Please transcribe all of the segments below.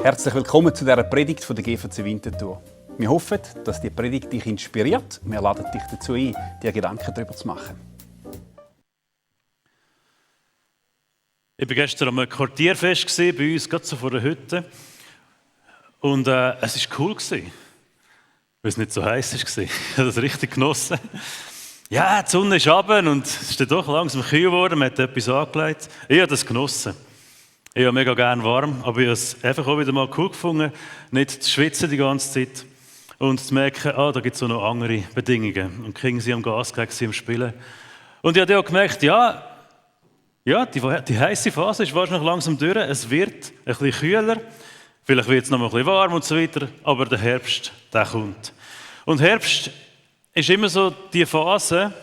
Herzlich willkommen zu dieser Predigt von der GVC Winterthur. Wir hoffen, dass die Predigt dich inspiriert. Wir laden dich dazu ein, dir Gedanken darüber zu machen. Ich war gestern am Quartierfest bei uns, gerade so vor der Hütte. Und es war cool, weil es nicht so heiß war. Ich habe das richtig genossen. Ja, die Sonne ist runter und es ist dann doch langsam kühl geworden. Man hat etwas angelegt. Ich habe das genossen. Ich habe mega gerne warm, aber ich habe es einfach auch wieder mal cool gefunden, nicht zu schwitzen die ganze Zeit und zu merken, da gibt es auch noch andere Bedingungen. Und kriegen sie am Gas, kriegen sie am Spielen. Und ich habe dann auch gemerkt, die heisse Phase ist wahrscheinlich langsam durch. Es wird ein bisschen kühler, vielleicht wird es noch mal ein bisschen warm und so weiter, aber der Herbst, der kommt. Und Herbst ist immer so die Phase,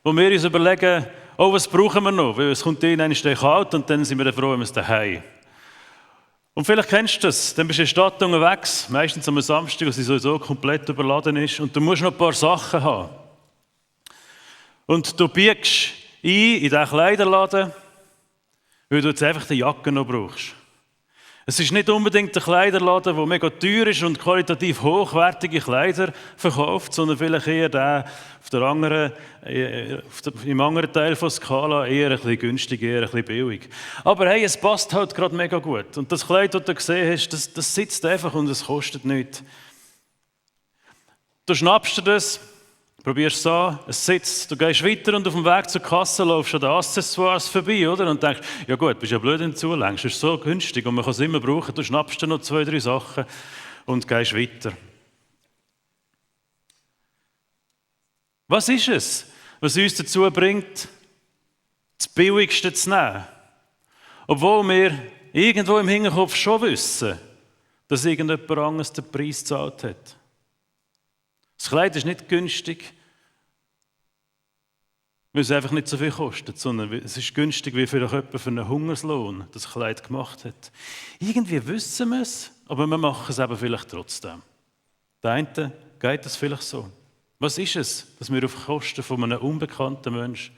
wo wir uns überlegen, was brauchen wir noch? Weil es kommt irgendwann kalt und dann sind wir froh, wenn wir es daheim. Und vielleicht kennst du das, dann bist du in der Stadt unterwegs, meistens am Samstag, wo sie sowieso komplett überladen ist, und du musst noch ein paar Sachen haben. Und du biegst ein in diesen Kleiderladen, weil du jetzt einfach die Jacke noch brauchst. Es ist nicht unbedingt der Kleiderladen, der mega teuer ist und qualitativ hochwertige Kleider verkauft, sondern vielleicht eher der auf der anderen, im anderen Teil der Skala eher ein bisschen günstig, eher ein bisschen billig. Aber hey, es passt halt gerade mega gut. Und das Kleid, das du gesehen hast, das sitzt einfach und es kostet nichts. Du schnappst dir das, probierst es an, es sitzt, du gehst weiter und auf dem Weg zur Kasse laufst du an den Accessoires vorbei, oder? Und denkst, ja gut, bist ja blöd, wenn du zulängst, ist so günstig und man kann es immer brauchen. Du schnappst dir noch 2, 3 Sachen und gehst weiter. Was ist es, was uns dazu bringt, das Billigste zu nehmen? Obwohl wir irgendwo im Hinterkopf schon wissen, dass irgendjemand anderes den Preis gezahlt hat. Das Kleid ist nicht günstig, weil es einfach nicht so viel kostet, sondern es ist günstig, wie vielleicht jemand für einen Hungerslohn das Kleid gemacht hat. Irgendwie wissen wir es, aber wir machen es eben vielleicht trotzdem. Der eine geht es vielleicht so. Was ist es, dass wir auf Kosten von einem unbekannten Menschen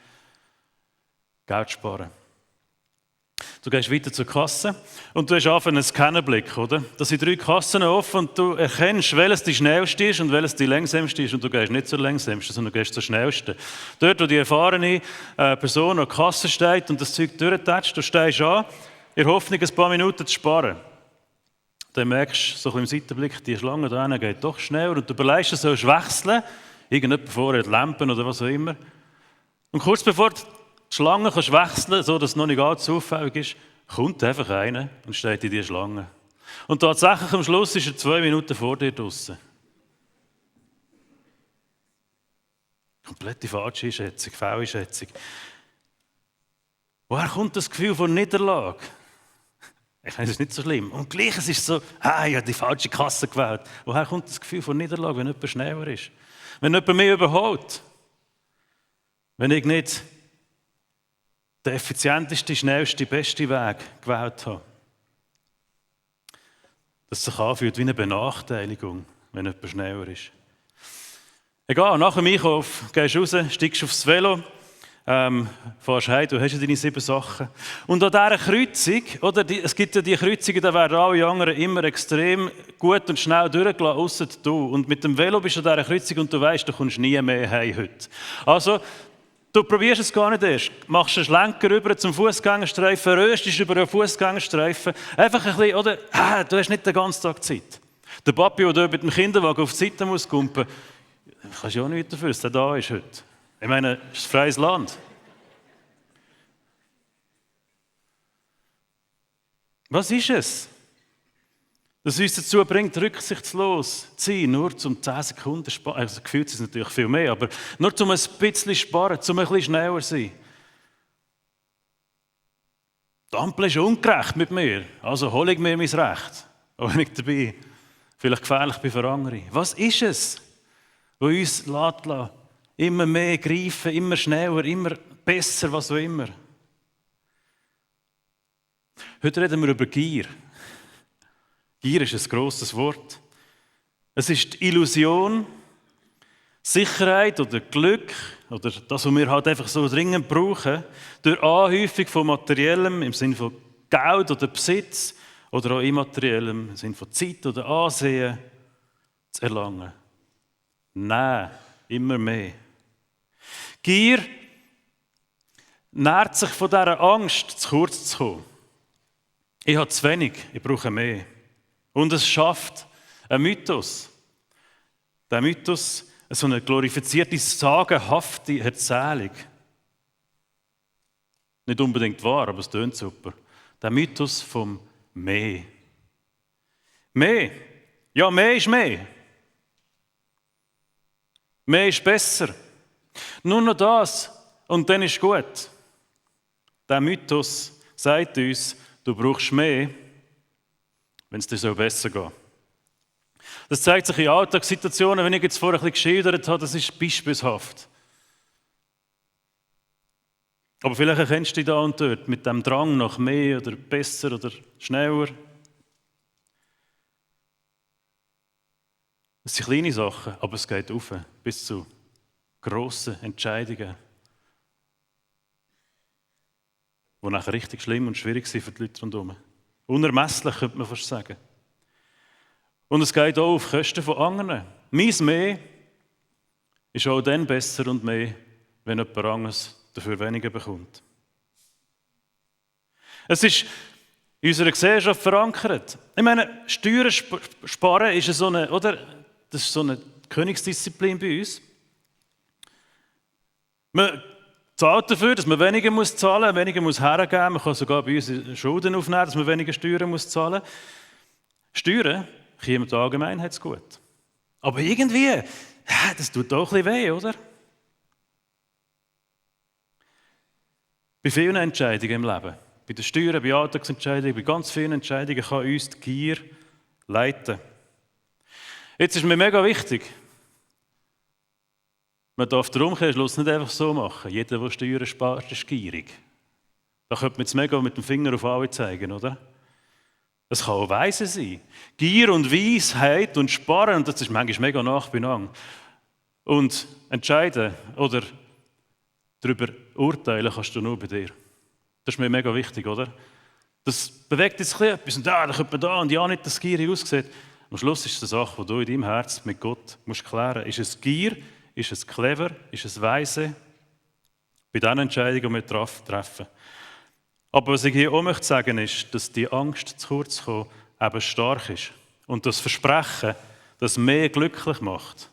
Geld sparen? Du gehst weiter zur Kasse und du hast einfach einen Scannerblick, oder? Da sind 3 Kassen offen und du erkennst, welches die schnellste ist und welches die langsamste ist. Und du gehst nicht zur langsamsten, sondern du gehst zur schnellsten. Dort, wo die erfahrene Person an der Kasse steht und das Zeug durchtätscht, du stehst an, in der Hoffnung, ein paar Minuten zu sparen. Dann merkst du so ein bisschen im Seitenblick, die Schlange da hinten geht doch schneller und du überlegst, du sollst wechseln. Irgendjemand vorher hat Lampen oder was auch immer. Und kurz bevor die Schlange kannst wechseln, so dass es noch nicht ganz auffällig ist, kommt einfach einer und steht in die Schlange. Und tatsächlich am Schluss ist er 2 Minuten vor dir draussen. Komplette falsche Einschätzung, Fehleinschätzung. Woher kommt das Gefühl von Niederlage? Ich meine, das ist nicht so schlimm. Und gleich es ist so, ich habe die falsche Kasse gewählt. Woher kommt das Gefühl von Niederlage, wenn jemand schneller ist? Wenn jemand mich überholt? Wenn ich nicht den effizienteste, schnellste, beste Weg gewählt habe. Dass es sich anfühlt wie eine Benachteiligung, wenn jemand schneller ist. Egal, nach dem Einkauf gehst du raus, steigst aufs Velo, fährst heim, du hast ja deine 7 Sachen. Und an dieser Kreuzung, oder, es gibt ja die Kreuzungen, da werden alle anderen immer extrem gut und schnell durchgelassen, ausser du. Und mit dem Velo bist du an dieser Kreuzung und du weißt, du kommst nie mehr heim heute. Also, du probierst es gar nicht erst. Machst einen Schlenker rüber zum Fußgängerstreifen, röstest über einen Fußgängerstreifen. Einfach ein bisschen, oder? Du hast nicht den ganzen Tag Zeit. Der Papi, der dort mit dem Kinderwagen auf die Seite muss kumpen, kannst du ja auch nicht dafür, dass der da ist heute. Ich meine, es ist ein freies Land. Was ist es, das uns dazu bringt, rücksichtslos zu sein, nur zum 10 Sekunden sparen? Also gefühlt ist es natürlich viel mehr, aber nur zum ein bisschen sparen, zum ein bisschen schneller sein. Die Ampel ist ungerecht mit mir, also hole ich mir mein Recht, auch wenn ich dabei vielleicht gefährlich bin für andere. Was ist es, was uns lässt, immer mehr greifen, immer schneller, immer besser, was auch immer? Heute reden wir über Gier. Gier ist ein grosses Wort. Es ist die Illusion, Sicherheit oder Glück oder das, was wir halt einfach so dringend brauchen, durch Anhäufung von Materiellem im Sinne von Geld oder Besitz oder auch Immateriellem, im Sinne von Zeit oder Ansehen, zu erlangen. Nein, immer mehr. Gier nährt sich von dieser Angst, zu kurz zu kommen. Ich habe zu wenig, ich brauche mehr. Und es schafft einen Mythos. Der Mythos, so eine glorifizierte, sagenhafte Erzählung. Nicht unbedingt wahr, aber es tönt super. Der Mythos vom Mehr. Mehr. Ja, mehr ist mehr. Mehr ist besser. Nur noch das und dann ist gut. Der Mythos sagt uns, du brauchst mehr, wenn es dir so besser geht. Das zeigt sich in Alltagssituationen, wenn ich jetzt vorher ein bisschen geschildert habe, das ist beispielshaft. Aber vielleicht erkennst du dich da und dort mit dem Drang nach mehr oder besser oder schneller. Es sind kleine Sachen, aber es geht auf bis zu grossen Entscheidungen, die nachher richtig schlimm und schwierig sind für die Leute rundherum. Unermesslich, könnte man fast sagen. Und es geht auch auf Kosten von anderen. Mein Mehr ist auch dann besser und mehr, wenn jemand anderes dafür weniger bekommt. Es ist in unserer Gesellschaft verankert. Ich meine, Steuern sparen ist so eine, oder? Das ist so eine Königsdisziplin bei uns. Man zahlt dafür, dass man weniger zahlen muss, weniger hergeben muss. Man kann sogar bei uns Schulden aufnehmen, dass man weniger Steuern zahlen muss. Steuern kommen der Allgemeinheit gut. Aber irgendwie, das tut auch ein bisschen weh, oder? Bei vielen Entscheidungen im Leben, bei den Steuern, bei Alltagsentscheidungen, bei ganz vielen Entscheidungen kann uns die Gier leiten. Jetzt ist mir mega wichtig, man darf den Umkehrschluss nicht einfach so machen. Jeder, der Steuern spart, ist gierig. Da könnte man jetzt mega mit dem Finger auf alle zeigen, oder? Es kann auch Weise sein. Gier und Weisheit und Sparen, und das ist manchmal mega nah beieinander. Und entscheiden oder darüber urteilen kannst du nur bei dir. Das ist mir mega wichtig, oder? Das bewegt jetzt etwas und da könnte man da und ja nicht, dass es gierig aussieht. Am Schluss ist es eine Sache, die du in deinem Herz mit Gott musst klären musst. Ist es Gier? Ist es clever? Ist es weise? Bei diesen Entscheidungen, die wir treffen. Aber was ich hier auch möchte sagen ist, dass die Angst, zu kurz zu kommen, eben stark ist. Und das Versprechen, das mehr glücklich macht,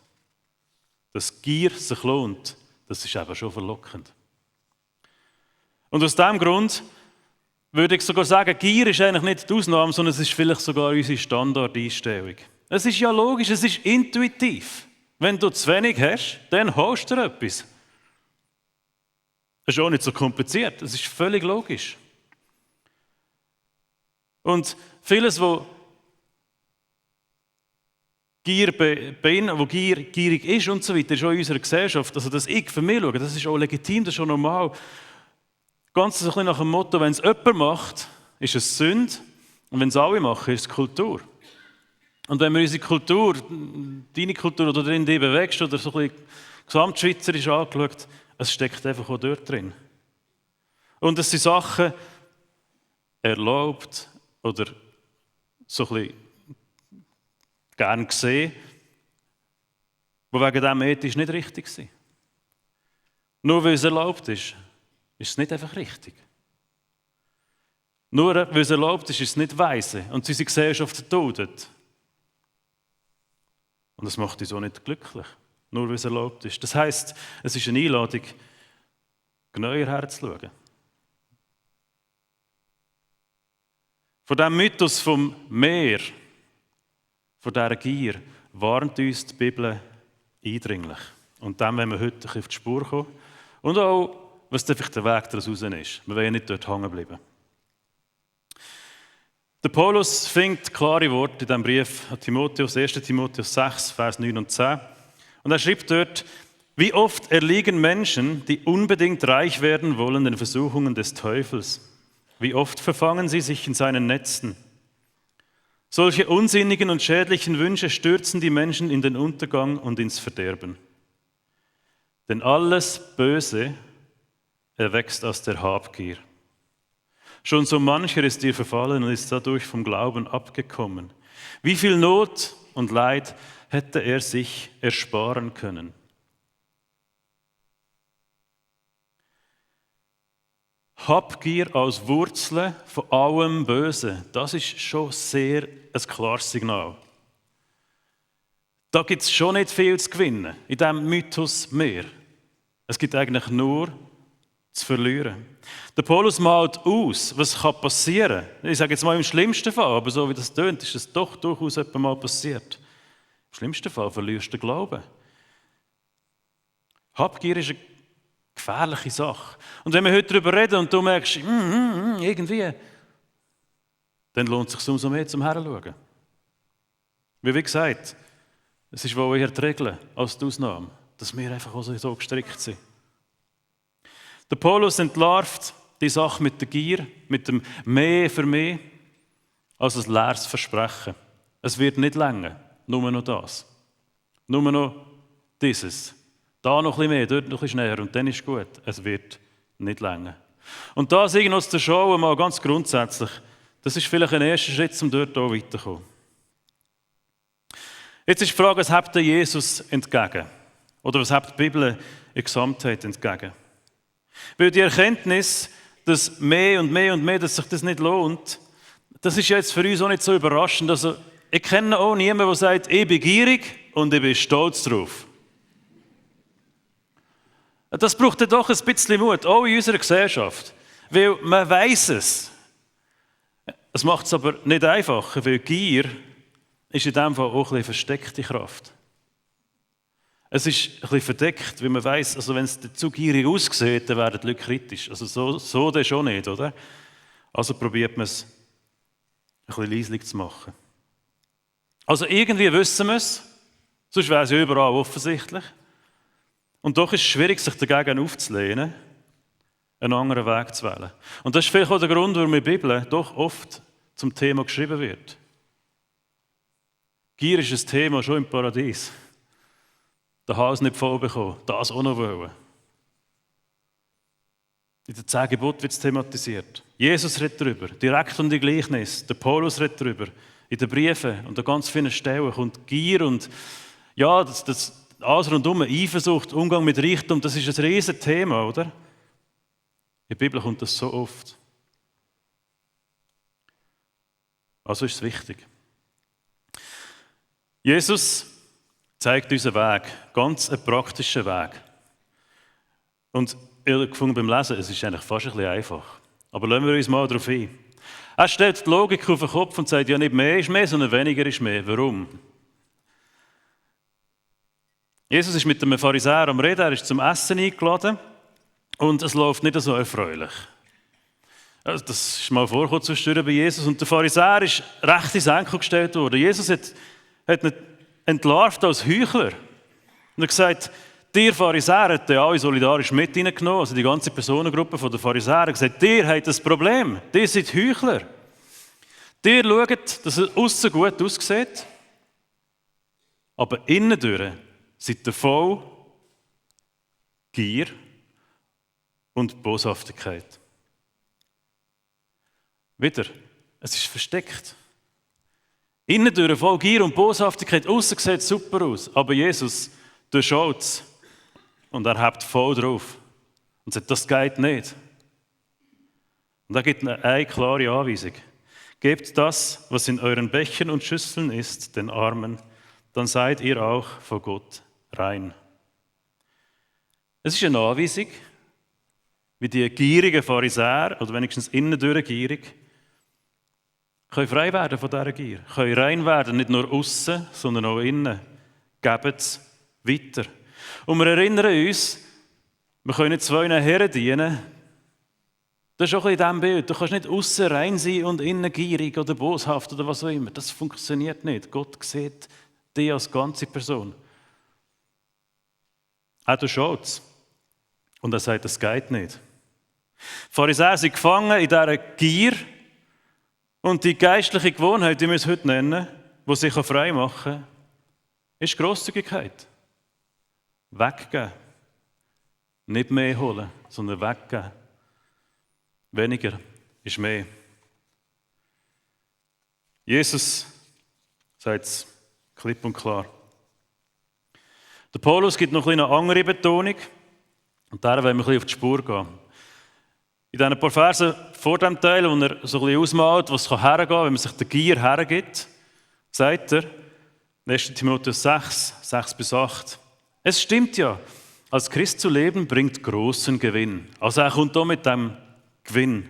dass Gier sich lohnt, das ist eben schon verlockend. Und aus diesem Grund würde ich sogar sagen, Gier ist eigentlich nicht die Ausnahme, sondern es ist vielleicht sogar unsere Standardeinstellung. Es ist ja logisch, es ist intuitiv. Wenn du zu wenig hast, dann holst du dir etwas. Das ist auch nicht so kompliziert, es ist völlig logisch. Und vieles, wo Gier gierig ist und so weiter, ist auch in unserer Gesellschaft, also das Ich für mich schauen, das ist auch legitim, das ist auch normal. Ganz so ein bisschen nach dem Motto, wenn es jemand macht, ist es Sünde und wenn es alle machen, ist es Kultur. Und wenn wir unsere Kultur, deine Kultur oder drin die bewegst oder so ein bisschen gesamtschweizerisch angeschaut, es steckt einfach auch dort drin. Und es sind Sachen erlaubt oder so ein bisschen gern gesehen, die wegen dem ethisch nicht richtig sind. Nur weil es erlaubt ist es nicht einfach richtig. Nur weil es erlaubt ist es nicht weise und unsere Gesellschaft duldet. Und das macht uns auch nicht glücklich, nur weil es erlaubt ist. Das heisst, es ist eine Einladung, genauer herzuschauen. Von diesem Mythos vom Meer, von dieser Gier, warnt uns die Bibel eindringlich. Und dem wollen wir heute auf die Spur kommen. Und auch, was der Weg daraus ist. Wir wollen ja nicht dort hängen bleiben. Der Paulus findet klare Worte in diesem Brief an Timotheus, 1. Timotheus 6, Vers 9 und 10. Und er schreibt dort, wie oft erliegen Menschen, die unbedingt reich werden wollen, den Versuchungen des Teufels. Wie oft verfangen sie sich in seinen Netzen. Solche unsinnigen und schädlichen Wünsche stürzen die Menschen in den Untergang und ins Verderben. Denn alles Böse erwächst aus der Habgier. Schon so mancher ist dir verfallen und ist dadurch vom Glauben abgekommen. Wie viel Not und Leid hätte er sich ersparen können? Habgier als Wurzel von allem Bösen, das ist schon sehr ein klares Signal. Da gibt es schon nicht viel zu gewinnen, in diesem Mythos mehr. Es gibt eigentlich nur zu verlieren. Der Paulus malt aus, was passieren kann. Ich sage jetzt mal im schlimmsten Fall, aber so wie das tönt, ist es doch durchaus etwa mal passiert. Im schlimmsten Fall verlierst du den Glauben. Habgier ist eine gefährliche Sache. Und wenn wir heute darüber reden und du merkst, irgendwie, dann lohnt es sich umso mehr zum Herschauen. Wie gesagt, es ist wohl eher die Regel als die Ausnahme, dass wir einfach so gestrickt sind. Der Paulus entlarvt die Sache mit der Gier, mit dem Mehr für mehr, als ein leeres Versprechen. Es wird nicht länger, nur noch das. Nur noch dieses. Da noch ein bisschen mehr, dort noch ein bisschen näher und dann ist gut. Es wird nicht länger. Und das irgendwo zu schauen, mal ganz grundsätzlich, das ist vielleicht ein erster Schritt, um dort auch weiterzukommen. Jetzt ist die Frage, was habt ihr Jesus entgegen? Oder was habt die Bibel in Gesamtheit entgegen? Weil die Erkenntnis, dass mehr und mehr und mehr, dass sich das nicht lohnt, das ist jetzt für uns auch nicht so überraschend. Also, ich kenne auch niemanden, der sagt, ich bin gierig und ich bin stolz drauf. Das braucht ja doch ein bisschen Mut, auch in unserer Gesellschaft. Weil man weiss es. Es macht es aber nicht einfacher, weil Gier ist in diesem Fall auch ein bisschen versteckte Kraft. Es ist ein bisschen verdeckt, weil man weiss, also wenn es zu gierig aussieht, dann werden die Leute kritisch. Also so dann schon nicht, oder? Also probiert man es ein bisschen leislich zu machen. Also irgendwie wissen wir es, sonst wäre es ja überall offensichtlich. Und doch ist es schwierig, sich dagegen aufzulehnen, einen anderen Weg zu wählen. Und das ist vielleicht auch der Grund, warum in der Bibel doch oft zum Thema geschrieben wird. Gier ist ein Thema schon im Paradies. Der Hals nicht voll bekommen, das auch noch wollen. In den 10 Geboten wird es thematisiert. Jesus redet darüber, direkt und im Gleichnis. Der Paulus redet darüber. In den Briefen und an ganz vielen Stellen kommt Gier und ja, das alles rundum, Eifersucht, Umgang mit Reichtum, das ist ein riesiges Thema, oder? In der Bibel kommt das so oft. Also ist es wichtig. Jesus zeigt uns einen Weg, ganz einen praktischen Weg. Und ich habe gefunden beim Lesen, es ist eigentlich fast ein bisschen einfach. Aber lassen wir uns mal darauf ein. Er stellt die Logik auf den Kopf und sagt, ja nicht mehr ist mehr, sondern weniger ist mehr. Warum? Jesus ist mit einem Pharisäer am Reden, er ist zum Essen eingeladen und es läuft nicht so erfreulich. Also das ist mal vorgekommen zwischendurch bei Jesus und der Pharisäer ist recht ins Enkel gestellt worden. Jesus hat ihn entlarvt als Heuchler und hat gesagt, ihr Pharisäer hat ja alle solidarisch mit hineingenommen, also die ganze Personengruppe der Pharisäer, hat gesagt, ihr habt das Problem, ihr seid Heuchler. Ihr schaut, dass es aussen gut aussieht, aber innen durch seid ihr voll Gier und Boshaftigkeit. Wieder, es ist versteckt. Innen durch voll Gier und Boshaftigkeit, aussen sieht es super aus, aber Jesus durchschaut es und er hebt voll drauf und sagt, das geht nicht. Und da gibt eine klare Anweisung. Gebt das, was in euren Bechern und Schüsseln ist, den Armen, dann seid ihr auch vor Gott rein. Es ist eine Anweisung, wie die gierigen Pharisäer, oder wenigstens innen durch gierig, können frei werden von dieser Gier, können rein werden, nicht nur aussen, sondern auch innen. Gebt es weiter. Und wir erinnern uns, wir können nicht 2 Herren dienen. Das ist auch in diesem Bild. Du kannst nicht aussen rein sein und innen gierig oder boshaft oder was auch immer. Das funktioniert nicht. Gott sieht dich als ganze Person. Er durchschaut es. Und er sagt, das geht nicht. Die Pharisäer sind gefangen in dieser Gier und die geistliche Gewohnheit, die wir es heute nennen, die sich frei machen kann, ist Grosszügigkeit. Weggeben. Nicht mehr holen, sondern weggeben. Weniger. ist mehr. Jesus sagt es klipp und klar. Der Paulus gibt noch eine andere Betonung und der wollen wir ein bisschen auf die Spur gehen. In diesen paar Versen vor dem Teil, wo er so ein bisschen ausmalt, was hergehen kann, wenn man sich der Gier hergibt, sagt er, 1. Timotheus 6, 6-8, es stimmt ja, als Christ zu leben bringt großen Gewinn. Also er kommt da mit dem Gewinn.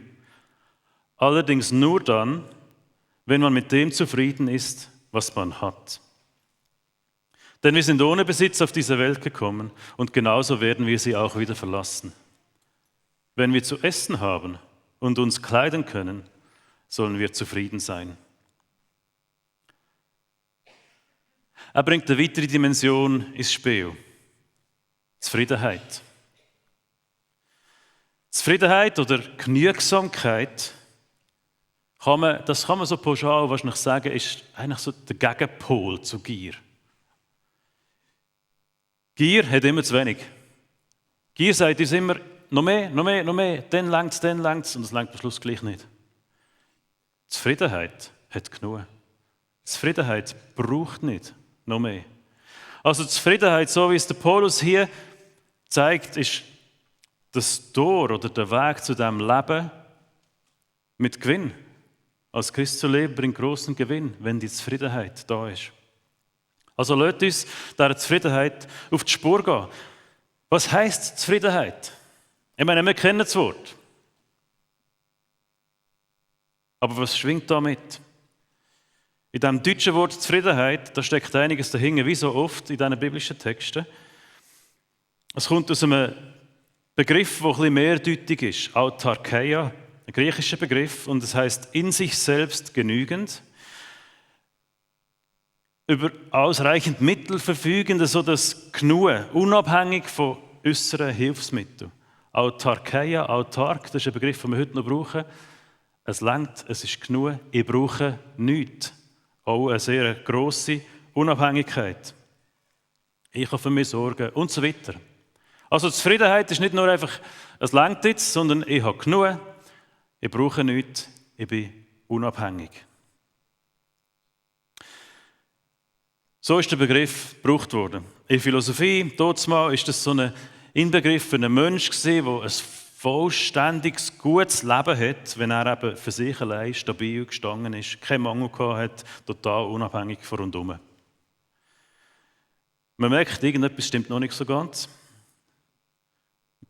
Allerdings nur dann, wenn man mit dem zufrieden ist, was man hat. Denn wir sind ohne Besitz auf diese Welt gekommen und genauso werden wir sie auch wieder verlassen. Wenn wir zu essen haben und uns kleiden können, sollen wir zufrieden sein. Er bringt eine weitere Dimension ins Spiel. Zufriedenheit. Zufriedenheit oder Genügsamkeit, das kann man so pauschal wahrscheinlich sagen, ist eigentlich so der Gegenpol zu Gier. Gier hat immer zu wenig. Gier sagt uns immer, noch mehr, dann längt's, und es langt am Schluss gleich nicht. Zufriedenheit hat genug. Zufriedenheit braucht nicht noch mehr. Also Zufriedenheit, so wie es der Paulus hier zeigt, ist das Tor oder der Weg zu diesem Leben mit Gewinn. Als Christ zu leben bringt großen Gewinn, wenn die Zufriedenheit da ist. Also lasst uns dieser Zufriedenheit auf die Spur gehen. Was heisst Zufriedenheit? Ich meine, wir kennen das Wort. Aber was schwingt da mit? In diesem deutschen Wort Zufriedenheit, da steckt einiges dahinter, wie so oft in diesen biblischen Texten. Es kommt aus einem Begriff, der ein bisschen mehrdeutig ist, Autarkeia, ein griechischer Begriff, und es heißt in sich selbst genügend, über ausreichend Mittel verfügende, sodass genug, unabhängig von äußeren Hilfsmitteln. Autarkeia, autark, das ist ein Begriff, den wir heute noch brauchen. Es reicht, es ist genug, ich brauche nichts. Auch eine sehr grosse Unabhängigkeit. Ich kann für mich sorgen und so weiter. Also Zufriedenheit ist nicht nur einfach, es reicht jetzt, sondern ich habe genug, ich brauche nichts, ich bin unabhängig. So ist der Begriff gebraucht worden. In der Philosophie, damals war das so ein Inbegriff für einen Menschen, der ein vollständiges, gutes Leben hat, wenn er eben für sich allein stabil gestanden ist, keinen Mangel gehabt hat, total unabhängig von rundherum. Man merkt, irgendetwas stimmt noch nicht so ganz.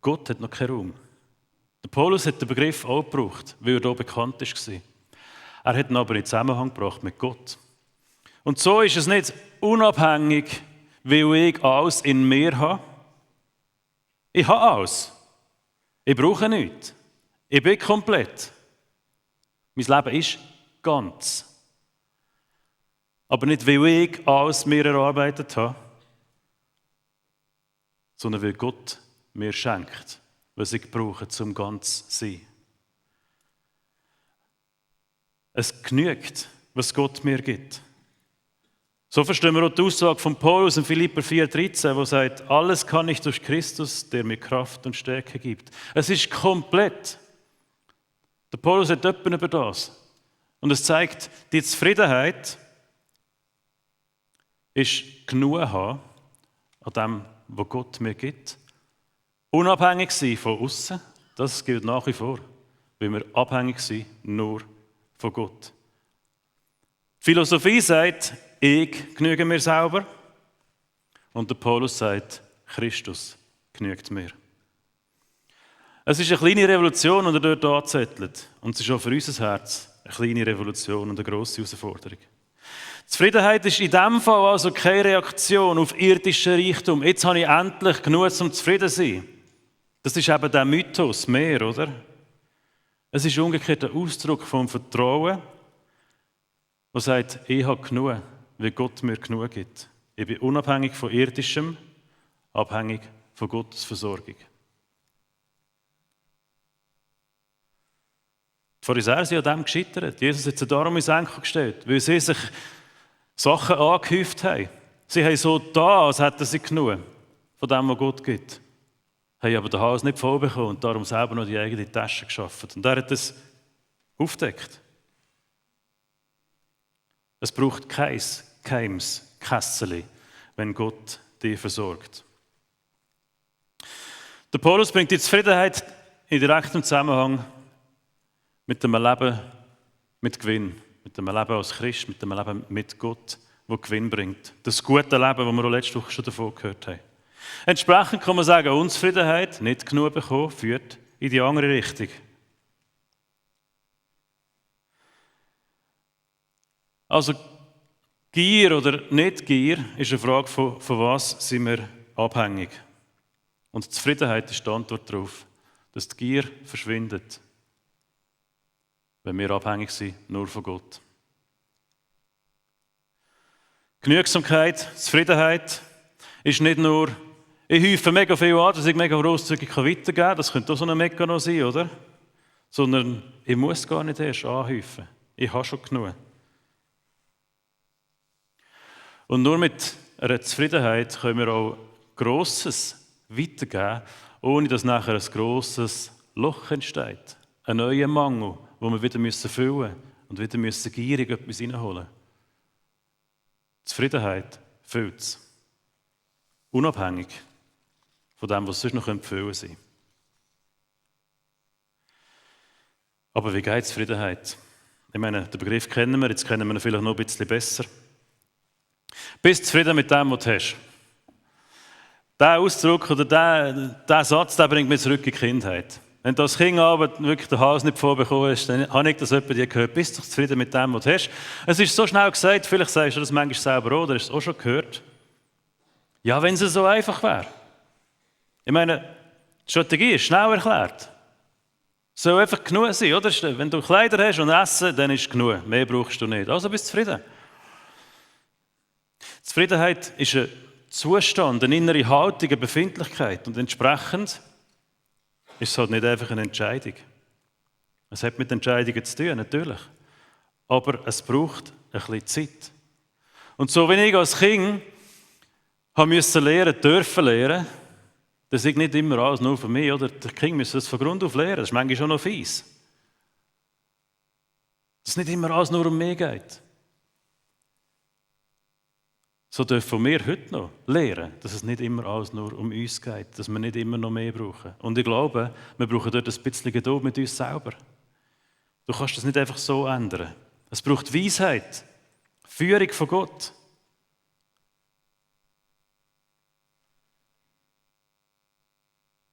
Gott hat noch keinen Raum. Der Paulus hat den Begriff auch gebraucht, weil er hier bekannt war. Er hat ihn aber in Zusammenhang gebracht mit Gott. Und so ist es nicht unabhängig, weil ich alles in mir habe. Ich habe alles. Ich brauche nichts. Ich bin komplett. Mein Leben ist ganz. Aber nicht, weil ich alles mir erarbeitet habe, sondern weil Gott mir schenkt, was ich brauche, zum ganz zu sein. Es genügt, was Gott mir gibt. So verstehen wir auch die Aussage von Paulus in Philipper 4,13, wo sagt, alles kann ich durch Christus, der mir Kraft und Stärke gibt. Es ist komplett. Der Paulus hat etwas über das. Und es zeigt, die Zufriedenheit ist genug haben an dem, was Gott mir gibt. Unabhängig sein von außen, das gilt nach wie vor, weil wir abhängig sind nur von Gott. Die Philosophie sagt, ich genüge mir selber. Und der Paulus sagt, Christus genügt mir. Es ist eine kleine Revolution, die er dort anzettelt. Und es ist auch für unser Herz eine kleine Revolution und eine grosse Herausforderung. Zufriedenheit ist in diesem Fall also keine Reaktion auf irdischen Reichtum. Jetzt habe ich endlich genug, um zufrieden zu sein. Das ist eben der Mythos mehr, oder? Es ist umgekehrt ein Ausdruck vom Vertrauen, der sagt, ich habe genug, weil Gott mir genug gibt. Ich bin unabhängig von Irdischem, abhängig von Gottes Versorgung. Die Pharisäer sind an dem gescheitert. Jesus hat sie darum ins Enkel gestellt, weil sie sich Sachen angehäuft haben. Sie haben so da, als hätten sie genug von dem, was Gott gibt. Haben aber den Hals nicht voll bekommen und darum selber noch die eigene Tasche geschaffen. Und er hat das aufdeckt. Es braucht kein geheimes Kässeli, wenn Gott dich versorgt. Der Paulus bringt die Zufriedenheit in direktem Zusammenhang mit dem Leben mit Gewinn, mit dem Leben als Christ, mit dem Leben mit Gott, das Gewinn bringt. Das gute Leben, das wir auch letzte Woche schon davon gehört haben. Entsprechend kann man sagen, Unzufriedenheit, nicht genug bekommen, führt in die andere Richtung. Also Gier oder nicht Gier ist eine Frage von was sind wir abhängig. Und Zufriedenheit ist die Antwort darauf, dass die Gier verschwindet, wenn wir abhängig sind, nur von Gott. Genügsamkeit, Zufriedenheit ist nicht nur, ich häufe mega viel an, dass ich mega grosszügig weitergeben kann, das könnte auch so ein Mechanismus sein, oder? Sondern ich muss gar nicht erst anhäufen. Ich habe schon genug. Und nur mit einer Zufriedenheit können wir auch Grosses weitergeben, ohne dass nachher ein grosses Loch entsteht. Ein neuer Mangel, den wir wieder füllen müssen und wieder gierig etwas reinholen müssen. Zufriedenheit füllt es. Unabhängig von dem, was sonst noch füllen sein. Aber wie geht Zufriedenheit? Ich meine, den Begriff kennen wir, jetzt kennen wir ihn vielleicht noch ein bisschen besser. Bist du zufrieden mit dem, was du hast? Dieser Ausdruck oder dieser Satz, der bringt mich zurück in die Kindheit. Wenn du als Kind aber wirklich den Hals nicht vorbekommen hast, dann habe ich das jemand dir gehört. Bist du zufrieden mit dem, was du hast? Es ist so schnell gesagt, vielleicht sagst du das manchmal selber auch, oder hast du es auch schon gehört. Ja, wenn es so einfach wäre. Ich meine, die Strategie ist schnell erklärt. Es soll einfach genug sein, oder? Wenn du Kleider hast und Essen, dann ist es genug. Mehr brauchst du nicht. Also bist du zufrieden. Zufriedenheit ist ein Zustand, eine innere Haltung, eine Befindlichkeit. Und entsprechend ist es halt nicht einfach eine Entscheidung. Es hat mit Entscheidungen zu tun, natürlich. Aber es braucht ein bisschen Zeit. Und so wie ich als Kind dürfen lernen, das ist nicht immer alles nur für mich, oder? Die Kinder müssen das von Grund auf lernen. Das ist manchmal schon noch fies. Dass es nicht immer alles nur um mich geht. So dürfen wir heute noch lernen, dass es nicht immer alles nur um uns geht, dass wir nicht immer noch mehr brauchen. Und ich glaube, wir brauchen dort ein bisschen Geduld mit uns selber. Du kannst das nicht einfach so ändern. Es braucht Weisheit, Führung von Gott.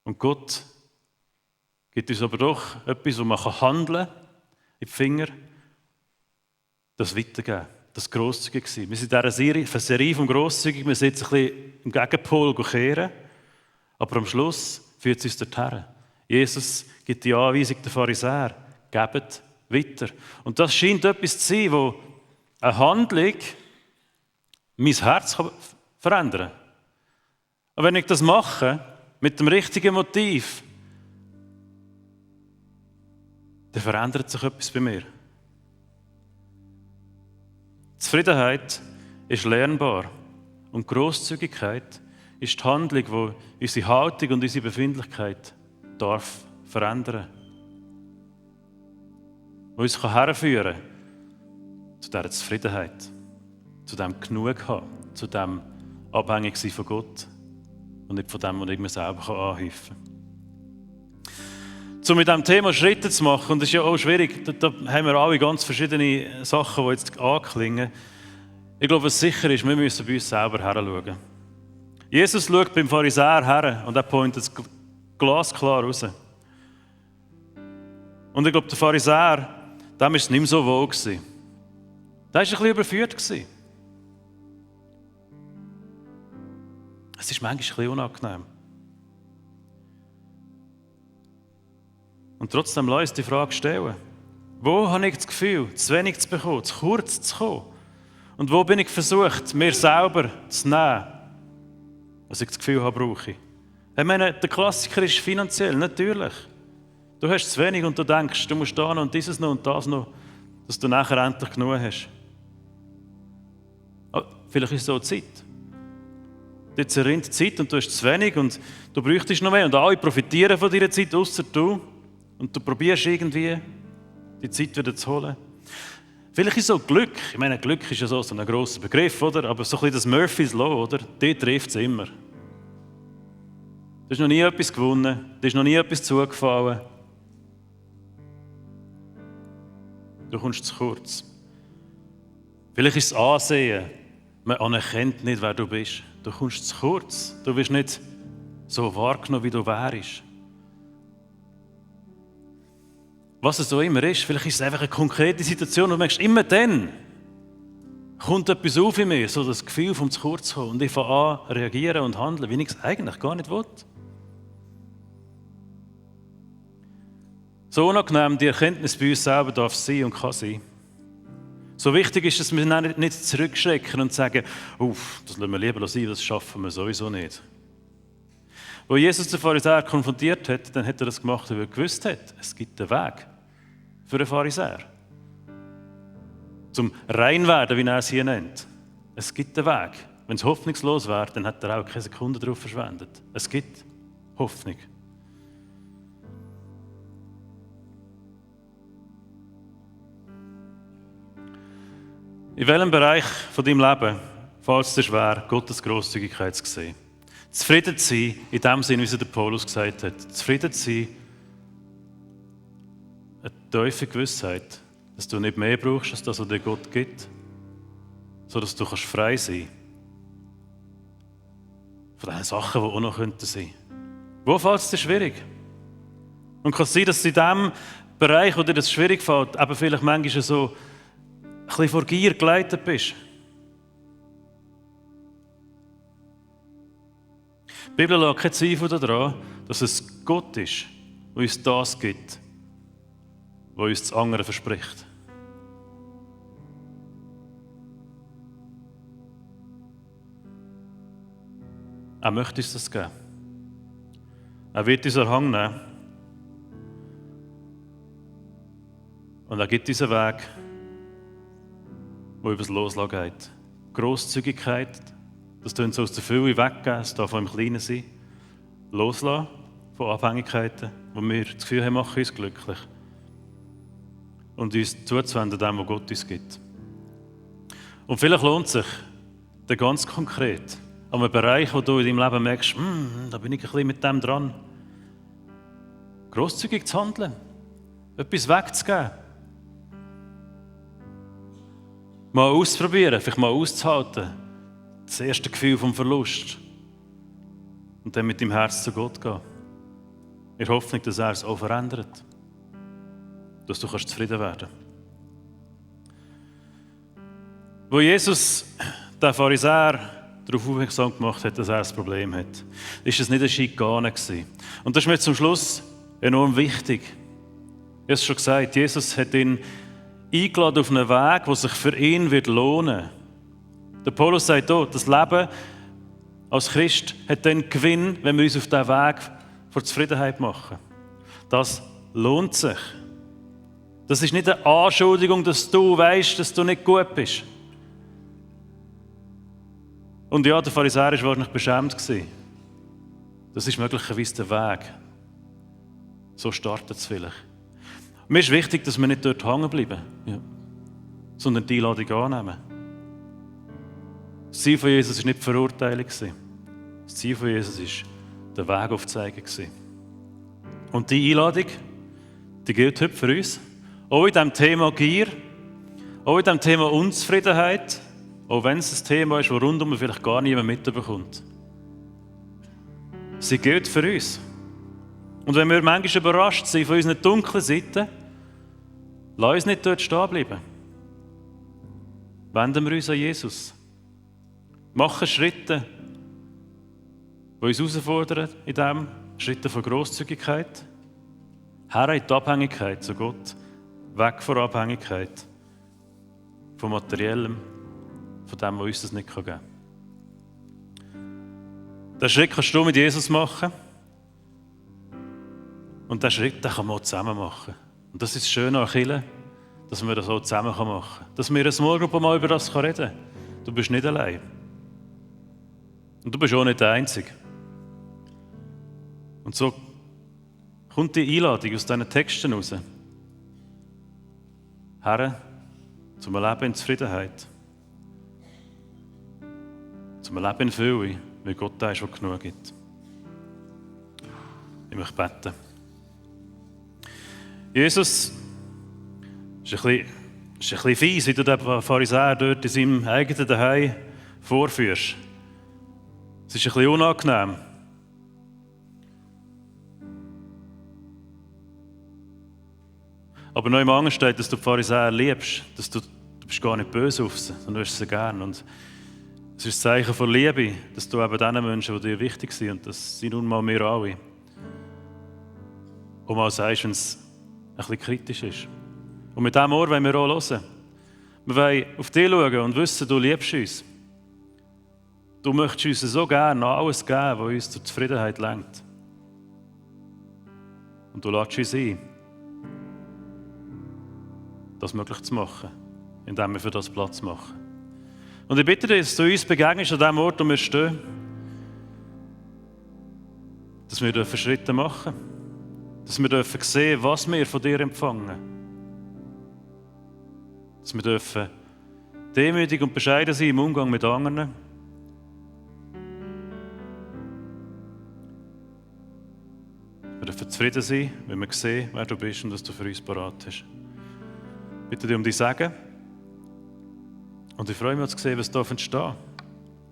Und Gott gibt uns aber doch etwas, wo man handeln kann, in die Finger, das weitergeben. Das grosszügig sein. Wir sind in dieser Serie vom Grosszügig, wir sind jetzt ein bisschen im Gegenpol kehren, aber am Schluss führt es uns dorthin. Jesus gibt die Anweisung den Pharisäern, gebt weiter. Und das scheint etwas zu sein, wo eine Handlung mein Herz verändern kann. Aber wenn ich das mache, mit dem richtigen Motiv, dann verändert sich etwas bei mir. Zufriedenheit ist lernbar und Grosszügigkeit ist die Handlung, die unsere Haltung und unsere Befindlichkeit darf verändern. Die uns herführen zu dieser Zufriedenheit, zu dem Genug haben, zu dem abhängig sein von Gott und nicht von dem, was ich mir selber anhäufen kann. Um mit diesem Thema Schritte zu machen, und das ist ja auch schwierig, da haben wir alle ganz verschiedene Sachen, die jetzt anklingen. Ich glaube, was sicher ist, wir müssen bei uns selber heranschauen. Jesus schaut beim Pharisäer her und er pointet es glasklar raus. Und ich glaube, der Pharisäer, dem war es nicht mehr so wohl. Der war ein bisschen überführt. Es ist manchmal ein bisschen unangenehm. Und trotzdem lass uns die Frage stellen. Wo habe ich das Gefühl, zu wenig zu bekommen, zu kurz zu kommen? Und wo bin ich versucht, mir selber zu nehmen, was ich das Gefühl habe, brauche ich? Ich meine, der Klassiker ist finanziell, natürlich. Du hast zu wenig und du denkst, du musst da noch und dieses noch und das noch, dass du nachher endlich genug hast. Aber vielleicht ist es so Zeit. Jetzt rinnt Zeit und du hast zu wenig und du bräuchtest noch mehr. Und alle profitieren von deiner Zeit, ausser du. Und du probierst irgendwie die Zeit wieder zu holen. Vielleicht ist so Glück, ich meine, Glück ist ja so ein grosser Begriff, oder? Aber so ein bisschen das Murphy's Law, oder? Die trifft es immer. Du hast noch nie etwas gewonnen, dir ist noch nie etwas zugefallen. Du kommst zu kurz. Vielleicht ist das Ansehen, man anerkennt nicht, wer du bist. Du kommst zu kurz, du wirst nicht so wahrgenommen, wie du wärst. Was es so immer ist, vielleicht ist es einfach eine konkrete Situation und du merkst, immer dann kommt etwas auf in mir, so das Gefühl vom zu kurz kommen und ich fange an reagieren und handeln, wie ich es eigentlich gar nicht will. So unangenehm die Erkenntnis bei uns selber darf sein und kann sein. So wichtig ist, dass wir nicht zurückschrecken und sagen, das lassen wir lieber sein, das schaffen wir sowieso nicht. Als Jesus den Pharisäer konfrontiert hat, dann hat er das gemacht, weil er gewusst hat, es gibt einen Weg für einen Pharisäer. Zum Reinwerden, wie er es hier nennt. Es gibt einen Weg. Wenn es hoffnungslos wäre, dann hat er auch keine Sekunde darauf verschwendet. Es gibt Hoffnung. In welchem Bereich von deinem Leben fällt es dir schwer, Gottes Grosszügigkeit zu sehen? Zufrieden zu sein, in dem Sinne, wie es der Paulus gesagt hat. Zufrieden zu sein, eine tiefe Gewissheit, dass du nicht mehr brauchst, als das, was dir Gott gibt, sodass du frei sein kannst. Von den Sachen, die auch noch sein könnten. Wo fällt es dir schwierig? Und kann es sein, dass in dem Bereich, wo dir das schwierig fällt, eben vielleicht manchmal so ein bisschen vor Gier geleitet bist? Die Bibel lässt keinen Zweifel daran, dass es Gott ist, der uns das gibt, was uns das andere verspricht. Er möchte uns das geben. Er wird unseren Hang nehmen. Und er gibt uns einen Weg, der über das Loslassen geht. Grosszügigkeit, das tun so aus der Fülle weggeben, es darf auch im Kleinen sein. Loslassen von Abhängigkeiten, wo wir das Gefühl haben, machen uns glücklich. Und uns zuzuwenden dem, was Gott uns gibt. Und vielleicht lohnt es sich, dann ganz konkret, an einem Bereich, wo du in deinem Leben merkst, da bin ich ein bisschen mit dem dran, grosszügig zu handeln, etwas wegzugeben. Mal ausprobieren, vielleicht mal auszuhalten, das erste Gefühl vom Verlust. Und dann mit deinem Herz zu Gott gehen. In der Hoffnung, dass er es auch verändert. Dass du zufrieden werden kannst. Wo Jesus den Pharisäer darauf aufmerksam gemacht hat, dass er ein Problem hat, ist es nicht eine Schikane gewesen. Und das ist mir zum Schluss enorm wichtig. Ich habe es schon gesagt, Jesus hat ihn eingeladen auf einen Weg, der sich für ihn wird lohnen. Der Paulus sagt auch, das Leben als Christ hat den Gewinn, wenn wir uns auf diesen Weg vor Zufriedenheit machen. Das lohnt sich. Das ist nicht eine Anschuldigung, dass du weißt, dass du nicht gut bist. Und ja, der Pharisäer war wahrscheinlich beschämt. Das ist möglicherweise der Weg. So startet es vielleicht. Mir ist wichtig, dass wir nicht dort hängen bleiben, sondern die Einladung annehmen. Das Ziel von Jesus war nicht die Verurteilung. Das Ziel von Jesus war, den Weg aufzuzeigen. Und die Einladung, die gilt heute für uns. Auch in diesem Thema Gier, auch in diesem Thema Unzufriedenheit, auch wenn es ein Thema ist, das rundum vielleicht gar niemand mitbekommt. Sie gilt für uns. Und wenn wir manchmal überrascht sind von unseren dunklen Seiten, lass uns nicht dort stehen bleiben. Wenden wir uns an Jesus. Machen Schritte, die uns herausfordern in dem, Schritte von Grosszügigkeit, her in die Abhängigkeit zu Gott, weg von Abhängigkeit, von Materiellem, von dem, was uns das nicht geben kann. Den Schritt kannst du mit Jesus machen. Und diesen Schritt den kann man auch zusammen machen. Und das ist das Schöne an Kirche, dass wir das auch zusammen machen können. Dass wir in einer Small Group mal über das reden können. Du bist nicht allein. Und du bist auch nicht der Einzige. Und so kommt die Einladung aus diesen Texten raus. her zum Leben in Zufriedenheit. Zum Leben in Fülle, wie Gott da ist, der genug gibt. Ich möchte beten. Jesus, es ist ein bisschen fies, wie du den Pharisäer dort in seinem eigenen Zuhause vorführst. Es ist ein bisschen unangenehm. Aber noch im Angst steht, dass du die Pharisäer liebst, dass du bist gar nicht böse auf sie, sondern du hast sie gern. Und es ist ein Zeichen von Liebe, dass du eben diesen Menschen, die dir wichtig sind, und das sind nun mal wir alle, und mal sagst, wenn es ein bisschen kritisch ist. Und mit diesem Ohr wollen wir auch hören. Wir wollen auf dich schauen und wissen, du liebst uns. Du möchtest uns so gerne alles geben, was uns zur Zufriedenheit lenkt. Und du lädst uns ein, das möglich zu machen, indem wir für das Platz machen. Und ich bitte dich, dass du uns begegnest an dem Ort, wo wir stehen, dass wir Schritte machen dürfen, dass wir sehen dürfen, was wir von dir empfangen. Dass wir demütig und bescheiden sein im Umgang mit anderen. Wir dürfen zufrieden sein, wenn wir sehen, wer du bist und was du für uns parat hast. Ich bitte dich um dein Segen. Und ich freue mich zu sehen, was da entsteht,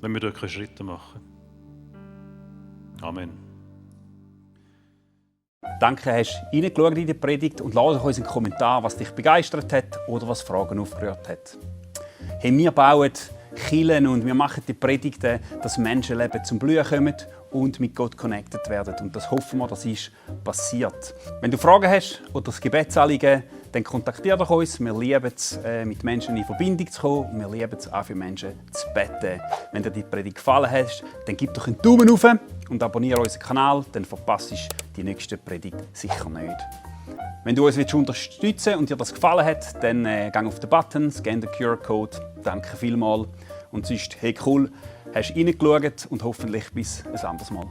wenn wir dort Schritte machen können. Amen. Danke, hast du reingeschaut in die Predigt und lass uns einen Kommentar, was dich begeistert hat oder was Fragen aufgerührt hat. Hey, wir bauen Kirchen und wir machen die Predigten, dass Menschenleben zum Blühen kommen und mit Gott connected werden. Und das hoffen wir, das ist passiert. Wenn du Fragen hast oder das Gebetsanliegen, dann kontaktiere doch uns. Wir lieben es, mit Menschen in Verbindung zu kommen. Wir lieben es auch für Menschen zu beten. Wenn dir die Predigt gefallen hat, dann gib doch einen Daumen hoch und abonniere unseren Kanal, dann verpasst du die nächste Predigt sicher nicht. Wenn du uns unterstützen willst und dir das gefallen hat, dann geh auf den Button, scan den QR-Code. Danke vielmals. Und sonst, hey cool, hast du reingeschaut und hoffentlich bis ein anderes Mal.